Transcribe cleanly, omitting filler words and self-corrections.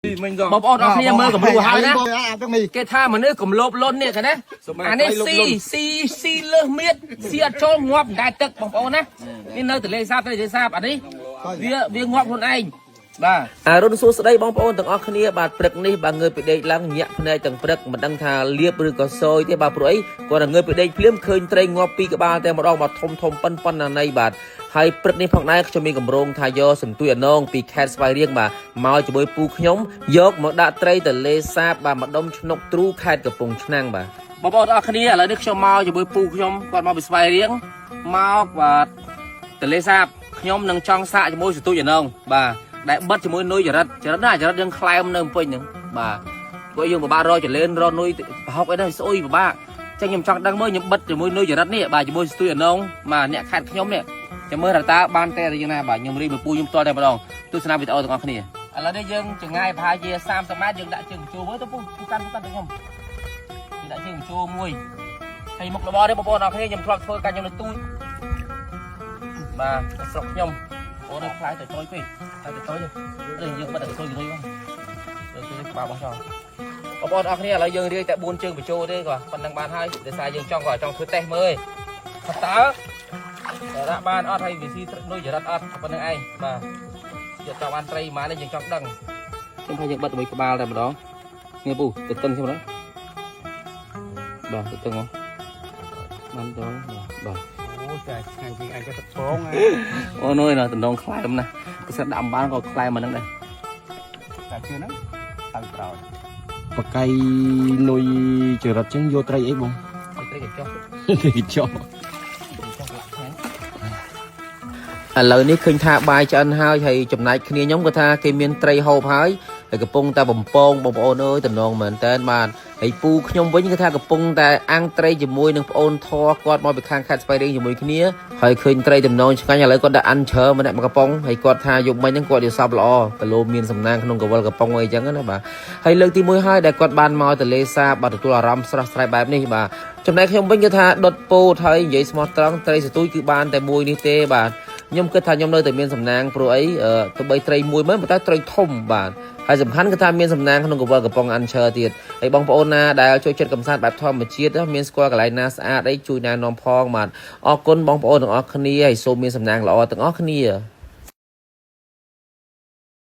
មិញក៏ បងប្អូនអរគ្នាមើលគំរូហើយណា អាទាំងនេះ គេថាមនុស្សកំលោបលន់នេះគេណាអានេះស៊ីស៊ីស៊ីលើសមៀតស៊ីអត់ចូលងាប់តែទឹកបងប្អូនណានេះនៅទលេសាបទលេសាបអានេះវាវាងាប់ខ្លួនឯងបាទ អរុណសួស្តីបងប្អូនទាំងអស់គ្នាបាទព្រឹកនេះបាទងើបពីដេកឡើងញាក់ភ្នែកទាំងព្រឹកមិនដឹងថាលៀបឬក៏សយទេបាទព្រោះអីគាត់តែងើបពីដេកភ្លាមឃើញត្រីងាប់ពីក្បាលតែម្ដងបាទធំធំប៉ុនប៉ុណ្ណាណីបាទហើយព្រឹកនេះផងដែរខ្ញុំមានកម្រងថាយកសន្ទួយអនងពីខេត្តស្វាយរៀងបាទមកជាមួយពូខ្ញុំយកមកដាក់ត្រីទលេសាបបាទម្ដុំឆ្នុកទ្រូខេត្តកំពង់ឆ្នាំងបាទ បងប្អូនអរគ្នាឥឡូវនេះខ្ញុំមកជាមួយពូខ្ញុំគាត់មកពីស្វាយរៀងមកបាទទលេសាបខ្ញុំនឹងចង់សាកជាមួយសន្ទួយអនងបាទដែលបិទជាមួយនុយចរិតចរិតណាចរិតយើងក្លែមនៅភ្នំពេញហ្នឹងបាទពួកយើងពិបាករកចលេនរកនុយប្រហុកអីហ្នឹងស្អុយពិបាកចឹងខ្ញុំចង់ដឹងមើលខ្ញុំបិទជាមួយនុយចរិតនេះបាទជាមួយសន្ទួយអនងបាទអ្នកខេត្តខ្ញុំនេះចាំមើលថាតើបានតែយ៉ាងណាបាទខ្ញុំរីមួយពូខ្ញុំផ្ទាល់តែម្ដងទស្សនាវីដេអូទាំងអស់គ្នាឥឡូវនេះយើងចង្ងាយប្រហែលជា30ម៉ែត្រយើងដាក់ជើងបញ្ចូលមើលទៅពូពូកាន់ពូកាន់ទៅខ្ញុំ គេដាក់ជើងបញ្ចូលមួយហើយមុខរបរនេះបងប្អូនអរគ្នាខ្ញុំធ្លាប់ធ្វើការខ្ញុំនៅទូចបាទស្រុកខ្ញុំអូនខ្លាយទៅតូចពេកខ្លាយទៅតូចទេយើងបិទតែតូចទៅវិញទៅទៅក្បាលបោះចោលបងប្អូនអរគ្នាឥឡូវយើងរាយតែ4ជើងបញ្ចូលទេគាត់ប៉ុណ្្នឹងបានហើយដោយសារយើងចង់គាត់ចង់ធ្វើតេស្តមើលថាតើដាក់បានអត់ហើយវិស៊ីនុយចរិតអត់ប៉ុណ្្នឹងឯងបាទយកចង់បានត្រីប៉ុន្មាននេះយើងចង់ដឹងខ្ញុំថាយើងបិទមួយក្បាលតែម្ដងនេះពូទៅតឹងខ្ញុំណា បាទទៅតឹងមកបានដល់បាទ អូចាឆ្ងាញ់ជាងអញក៏ទឹកផង អូនអើយណាតំណងខ្លែមណាគេសិតដាក់អំបានក៏ខ្លែមមកហ្នឹងដែរ តែជឿហ្នឹងទៅក្រោយ បកៃនុយចរិតចឹងយកត្រីអីបង ត្រីកញ្ចុះ ត្រីកញ្ចក់ កញ្ចុះលាក់ខាង ឥឡូវនេះឃើញថាបាយឆ្អិនហើយហើយចំណែកគ្នាខ្ញុំក៏ថាគេមានត្រីហូបហើយហើយកំពុងតែបំពងបងប្អូនអើយតំណងមែនតើបាទហើយពូខ្ញុំវិញគឺថាកំពុងតែអាំងត្រីជាមួយនឹងប្អូនធរគាត់មកពីខាងខេត្តស្វាយរៀងជាមួយគ្នាហើយឃើញត្រីតំណងឆ្ងាញ់ឥឡូវគាត់ដាក់អាន់ឈើម្នាក់មកកំប៉ុងហើយគាត់ថាយប់មិញហ្នឹងគាត់យល់សពល្អគីឡូមានសំណាងក្នុងកវលកំប៉ុងអីចឹងណាបាទហើយលើកទី1ហើយដែលគាត់បានមកទលេសាបបាទទទួលអារម្មណ៍ស្រស់ស្រាយបែបនេះបាទចំណែកខ្ញុំវិញគឺថាដុតពោតហើយនិយាយស្មោះត្រង់ត្រីសទូចគឺបានតែមួយនេះទេបាទ ខ្ញុំគិតថាខ្ញុំនៅតែមានសំណាងព្រោះអីទោះបីត្រីមួយមែនប៉ុន្តែត្រីធំបាទហើយសំខាន់គឺថាមានសំណាងក្នុងកវលកំប៉ុងអាន់ឈើទៀតហើយបងប្អូនណាដែលចូលចិត្តកំសាន្តបែបធម្មជាតិមានស្គាល់កន្លែងណាស្អាតអីជួយណែនាំផងបាទអរគុណបងប្អូនទាំងអស់គ្នាហើយសូមមានសំណាងល្អទាំងអស់គ្នា។